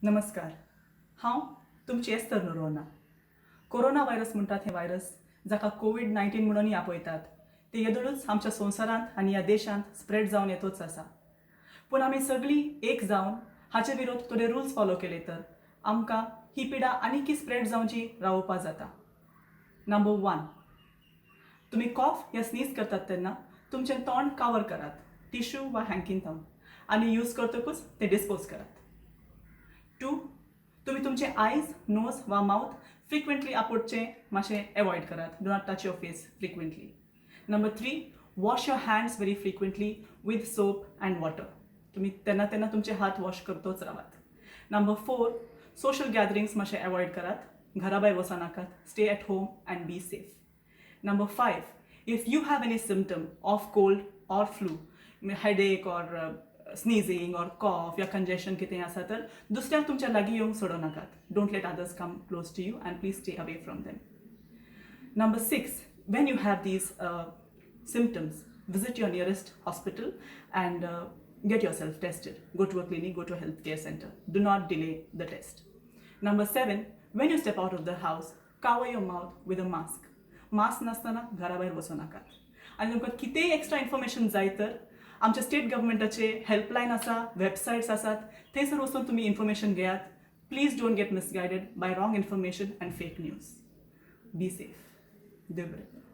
नमस्कार, हांव तुमची एस्तर नोरोना. कोरोना व्हायरस म्हणटात हें व्हायरस, जाका कोवीड 19 म्हणूनय आपयतात, ते येदोळूच आमच्या संवसारांत आनी ह्या देशांत स्प्रेड जावन येतोच आसा. पूण आमी सगळीं एक जावन हाचे विरोध थोडे रुल्स फॉलो केले तर आमकां ही पिडा आनीकी स्प्रेड जावची रावोवपा जाता. नंबर वन, तुमी कॉफ या स्नीज करतात तेन्ना तुमचें तोंड कवर करात टिश्यू वा हँकीन आनी यूज करतकूच ते डिस्पोज करात. टू, तुमी तुमचे आयज, नोज वा माउथ फ्रिक्वेंटली आपोडचें मातशें एवॉयड करात. Do not touch your face frequently. Number three, wash your hands very frequently with soap and water. तुमी तेन्ना तेन्ना तुमचे हात वॉश करतोच रावात. नंबर फोर, सोशल गॅदरिंग्स मातशें एवॉयड करात. घरा भायर वचो नाकात. Stay at home and be safe. Number five, if you have any symptom of cold or flu, headache or sneezing or cough या कंजेशन कितें आसा तर दुसऱ्यांक तुमच्या लागीं येवंक सोडूं नाकात. Don't let others come close to you and please stay away from them. Number six, when you have these symptoms, visit your nearest hospital and get yourself tested. Go to a clinic, go to a healthcare center. Do not delay the test. Number seven, when you step out of the house, cover your mouth with a mask. Mask नासतना घरा भायर वचूं नाकात. आनी तुमकां कितेंय extra information जाय तर आमच्या स्टेट गव्हर्मेंटाचे हेल्पलायन आसा, वेबसायट्स आसात, थंयसर वचून तुमी इन्फॉर्मेशन घेयात. Please don't get misguided by wrong information and fake news. Be safe. देव बरें करूं.